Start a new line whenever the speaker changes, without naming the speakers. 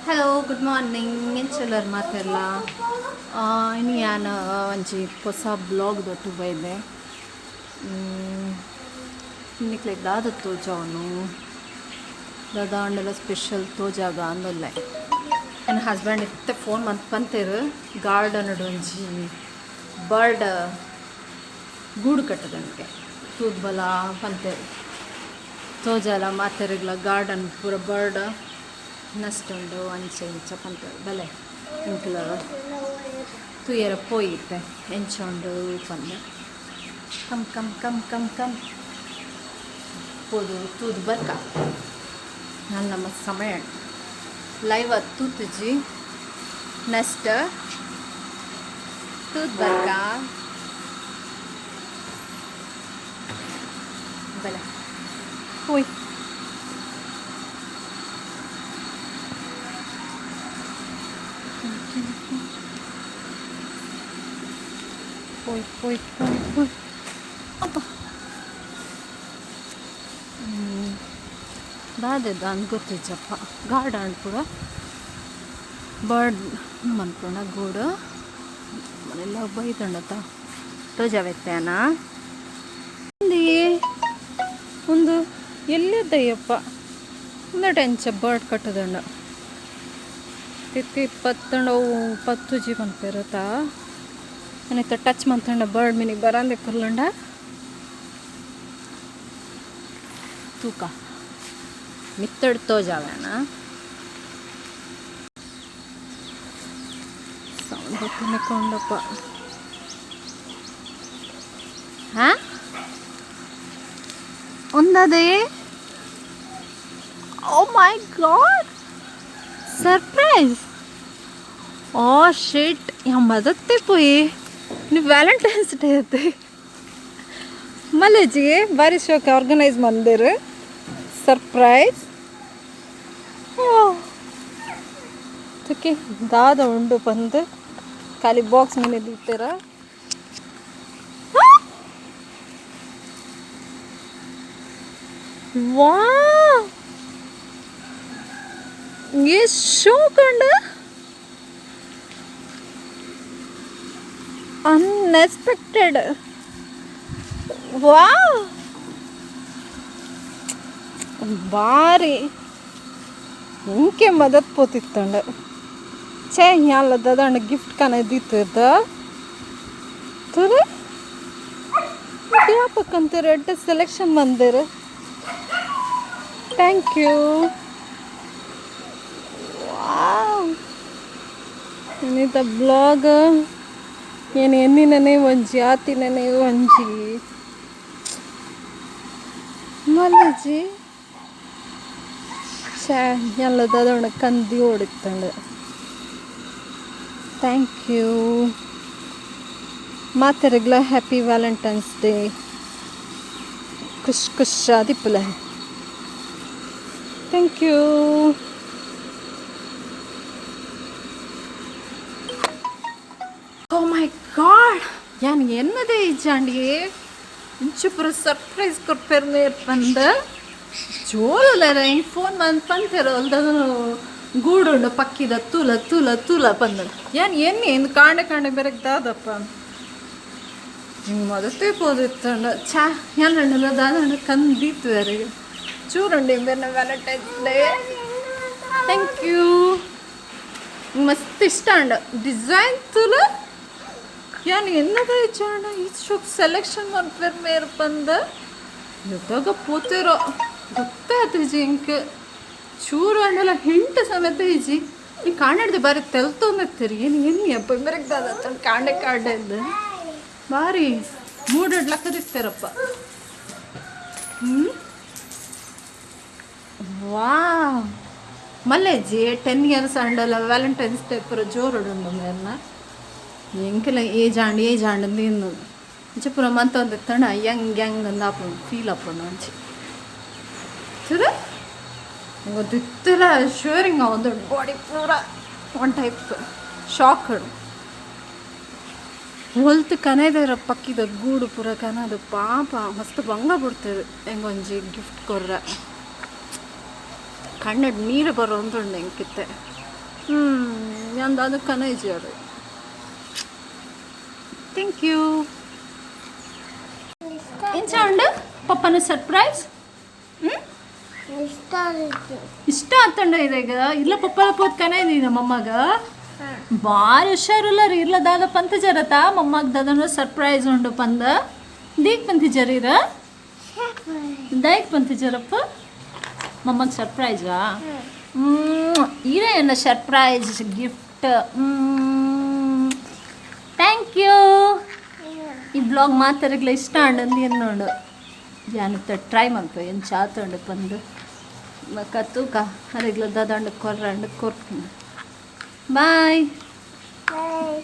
Hello, good morning. ಎಂಚುಲ್ಲರ್ ಮಾತೆರ್ಲ? ಇನಿ ಯಾನ್ ಒಂಜಿ ಪೊಸ ಬ್ಲಾಗ್ ದೊಟ್ಟು ಬೈದೆ. ನಿಕ್ಲೆಗ್ ದಾದ ತೋಜಾವುನು, ದಾದ ಆಂಡಲ ಸ್ಪೆಷಲ್ ತೋಜಾಗ ಅಂದೊಲ್ಲೆ. ಎನ್ನ ಹಸ್ಬೆಂಡ್ ಇತ್ತೆ ಫೋನ್ ಮಂತ್ ಪಂತೆರ್, ಗಾರ್ಡನ್ ಒಂಜಿ ಬರ್ಡ್ ಗೂಡು ಕಟ್ಟದಂಗೆ, ತೂದ್ ಬಲ ಪಂತೆರ್. ತೋಜಾಲ ಮಾತೆರೆಗ್ಲ. ಗಾರ್ಡನ್ ಪೂರ ಬರ್ಡ್ ನೆಸ್ಟ್ ಉಂಡು, ಅಂಚ ಇಂಚ ಪಂತೆರ್. ಬಲೆ, ಎಂಕ್ಲ ತೂಯರ ಪೋಯಿತ್ತೆ, ಎಂಚ ಉಂಡು ಪಂದ್. Come, come, come, come, come. ಪೋದು ತೂದು ಬರ್ಕ. ನಮ್ಮ ಸಮಯ ಲೈವ್ ತೂತುಜಿ, ನೆಸ್ಟ್ ತೂದ್ ಬರ್ಕ. ಬಲೆ ಹೋಯ್. ಪೋಯ್ ಪೋಯ್ ಪೋಯ್ ಪೋಯ್. ಅಪ್ಪ, ದಾದ ಅಂದ್ ಗೊತ್ತಿಜ್ಜಪ್ಪ. ಗಾರ್ಡನ್ ಪೂರ ಬರ್ಡ್ ಮನ್ಪುನ ಗೂಡು ಮನೆಲ್ಲ ಬೈದಂಡತ. ತೋಜಾವೆತ್ತೇನ? ಒಂದು ಎಲ್ಲಿದ್ದಯ್ಯಪ್ಪ? ಉಂದಟ ಎಂಚ ಬರ್ಡ್ ಕಟ್ಟುದಂಡ? ತಿತ್ತಿ ಪತ್ತಂಡ ಅವು ಪತ್ತುಜಿ ಪನ್ಪೆರತ. ಇತ್ತ ಟಚ್ ಮಂತಂಡ ಬರ್ಡ್ ಮಿನಿ ಬರಂದೆ ಕುರ್ಲಂಡ. ತೂಕ, ಮಿತ್ತಡ್ ತೋಜಾವೇನ? ಸೌಂಡ್ ಬತ್ತಿನ. ಹಾ, ಒಂದದೇ. Oh my God, surprise! Oh shit, ಯಾ ಮದತ್ತೆ ಪೋಯಿ. ನೀವು ವ್ಯಾಲೆಂಟೈನ್ಸ್ ಡೇ ಅತ್ತೆ ಮಲ್ಲೆಜ್ಜಿಗೆ ಬಾರಿ ಶೋಕ್ ಆರ್ಗನೈಸ್ ಮಂದಿರ್ ಸರ್ಪ್ರೈಸ್. ಓಕೆ, ದಾದ ಉಂಡು ಪಂದ್. ಖಾಲಿ ಬಾಕ್ಸ್ ಮೇಲೆ ದೀತೆರ. ವಾ, ಎಷ್ಟು ಶೋಕ್ ಉಂಡು! ಅನ್ಎಕ್ಸ್ಪೆಕ್ಟೆಡ್. ವಾವ್, ಬಾರಿ. ಇಂಕೆ ಮದತ್ ಪೋತಿತ್ತಂಡ. ಛೇ, ಯಾನ್ಲ ದಾದಾಂಡ ಗಿಫ್ಟ್ ಕನ ದೀತದ ತುರು. ಯಾಪಕ್ಕಂತೀರ? ಎಡ್ಡೆ ಸೆಲೆಕ್ಷನ್ ಬಂದಿರು. Thank you. Wow. ಇನಿತ ಬ್ಲಾಗ್ ಏನು ಎನ್ನಿನನೆ ಒಂಜಿ, ಆತಿನನೆ ಒಂಜಿ. ಮಲ್ಲಜಿ. ಛೇ, ಎಲ್ಲ ದಾದೋಣ ಕಂದಿ ಓಡಿತ್ತಂಡು. Thank you. ಮಾತೆರೆಗ್ಲ ಹ್ಯಾಪಿ ವ್ಯಾಲೆಂಟೈನ್ಸ್ ಡೇ. ಖುಷ್ ಖುಷ್ ಆದಿಪ್ಪುಲೆ. Thank you. Oh my God, ಯಾನ್ ಎನ್ನದೇ ಇಜ್ಜಾಂಡಿಯೇ. ಇಂಚ ಪೂರ ಸರ್ಪ್ರೈಸ್ ಕೊರ್ಪೆರ್ ಮೇರ್ ಪಂದ್. ಜೋಲುಲ್ಲೆರ್. ಎಂಕ್ ಫೋನ್ ಮಂತ್ ಪಂತೆರ್, ಅಲ್ದದ ಗೂಡುಂಡು ಪಕ್ಕಿದ, ತೂಲ ತೂಲ ತೂಲ ಪಂದ್. ಯಾನ್ ಎನ್ನಿ ಇಂದು ಕಾಂಡೆ ಕಾಂಡೆ ಬೆರಗ್ ದಾದಪ್ಪ. ಹಿಂಗೆ ಮದತೇ ಪೋದಿತ್ತಂಡ. ಛಾ, ಯಾನ್ ಅಂಡಲ ದಾದಂಡ ಕಂದೀತು ಅರೆಗ್. ಚೂರುಂಡು ಇಂಬೆರ್ನ ವ್ಯಾಲೆಂಟೈನ್ಸ್ ಡೇ. Thank you. ಮಸ್ತ್ ಇಷ್ಟ ಅಂಡ ಡಿಸೈನ್ ತೂಲ. ಯಾನ್ ಎನ್ನದ ಇಜ್ಜಾಂಡ ಈ ಶೋಕ್ ಸೆಲೆಕ್ಷನ್ ಮನ್ಪೆರ್ ಮೇರ್ ಪಂದ್. ಎದಾಗ ಪೋತೇರೋ ಗೊತ್ತೇ ಆತಿಜಿ ಎಂಕ್. ಚೂರು ಅಂಡಲ ಹಿಂಟ್ ಸಮೇತ ಇಜ್ಜಿ. ಈ ಕಾಂಡೆಡ್ದು ಬಾರಿ ತೆಲ್ತೊಂದಿತ್ತೀರಿ. ಏನು ಎನ್ನಿ ಅಪ್ಪ, ಇಂಬೆರೆಗ್ ದಾದ ಕಾಂಡೆ ಕಾಂಡೆ ಇದ್ದು. ಬಾರಿ ಮೂಡೆಡ್ ಲಕ್ಕದಿತ್ತೇರಪ್ಪ. ಹ್ಞೂ, ವಾವ್, ಮಲ್ಲೆಜ್ಜಿ. 10 ಇಯರ್ಸ್ ಅಂಡಲ ವ್ಯಾಲೆಂಟೈನ್ಸ್ ಡೇ ಪೂರ ಜೋರುಡುಂಡು ಮೇರ್ನ. ಎಂಕೆಲ ಏಜ್ ಆಂಡ್, ಏಜ್ ಆಂಡ್ ಅಂದ್. ಇಂಚ ಪೂರ ಮಂತೊಂದಿತ್ತಂಡ ಯಂಗ್ ಯಂಗ್ ಅಂದ್ ಆಪುಂಡು, ಫೀಲ್ ಆಪುಂಡು ಅಂಚಿ. ತೂದು ಗೊತ್ತಿತ್ತಲ, ಶಿವರಿಂಗ್ ಆವೊಂದುಂಡು ಬಾಡಿ ಪೂರ. One type shock. ಒಲ್ತು ಕನೆದೆರ ಪಕ್ಕಿದ ಗೂಡು ಪೂರ ಕನದು. ಪಾಪ, ಮಸ್ತ್ ಬಂಗ ಬುಡ್ತದೆ. ಎಂಕೊಂಜಿ ಗಿಫ್ಟ್ ಕೊರ್ರ. ಕಣ್ಣಡ್ ನೀರು ಬರೋಂದುಂಡು ಎಂಕಿತ್ತೆ. ಯಾನ್ ದಾದ ಕನೈಜಾರ್. Thank you. ಎಂಚ ಉಂಡು ಪಪ್ಪನ ಸರ್ಪ್ರೈಸ್? ಇಷ್ಟ ಆತಂಡ ಇರೆಗ? ಇಲ್ಲ ಪಪ್ಪಲ ಪೋತ್ ಕನ ಮಮ್ಮಗ. ಬಾರಿ ಹುಷಾರುಲ್ಲಾರ. ಇರ್ಲ ದಾದ ಪಂತಿಜರತ ಮಮ್ಮಗ್? ದಾದನ ಸರ್ಪ್ರೈಸ್ ಉಂಡು ಪಂದ ದೀಕ್ ಪಂತಿಜರ್ ಇರ? ದಾಯಕ್ ಪಂತಿಜರಪ್ಪ ಮಮ್ಮಗ್ ಸರ್ಪ್ರೈಸಾ? ಇರೇ ಎನ್ನ ಸರ್ಪ್ರೈಸ್ ಗಿಫ್ಟ್. Thank you. ಈ ಬ್ಲಾಗ್ ಮಾತಾಡಗ್ಲ ಇಷ್ಟ ಆಂಡ್ ಎನ್ನೋಡು. ಯಾನತ್ತ ಟ್ರೈ ಮಲ್ಪ ಎಂಚ ಆತಂಡು ಪಂದು. ಬೊಕ ತೂಕ ಅರೆಗ್ಲ ದಾದಂಡ ಕೊರ್ರಂಡ ಕೊರ್ಪುಂಡು. ಬಾಯ್.
ಬಾಯ್.